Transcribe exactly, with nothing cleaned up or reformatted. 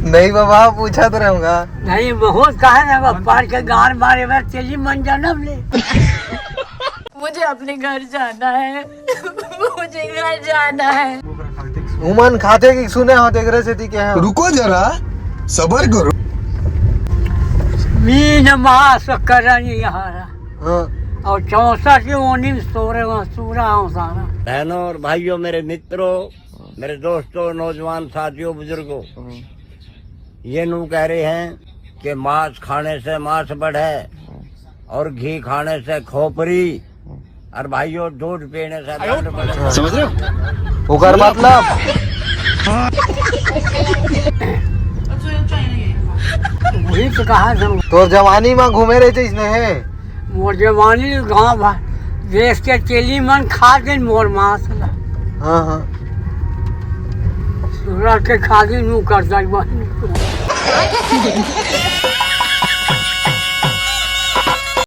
नहीं बाबा, पूछत रहूंगा। नहीं, बहुत कहा ना, वो पार के गार मारे बर तेली मन जन्म ले। मुझे अपने घर जाना है। मुझे घर जाना है। उमन खाथे कि सुने हो, तेकरे सेती के हैं। रुको जरा, सबर करो। मीन मास करन हारा। हाँ। और चौसठ के ओनिम सोरे वहाँ सूरा हो सारा। बहनों और भाइयों, मेरे मित्रों, मेरे दोस्तों, नौजवान साथियों, बुजुर्गों, ये नू कह रहे हैं कि मांस खाने से मांस बढ़े और घी खाने से खोपरी, और भाइयों, दूध पीने से दंड बढ़े। समझ रहे हो? ओकर मतलब? वही तो कहा था। तोर जवानी में घूमे रहे थे इसने है। मोर जवानी गाँव भर देश के तेली मन खा दे मोर मांस ला। हाँ, हाँ। सूरा के खा दे नू कर जाई बहन।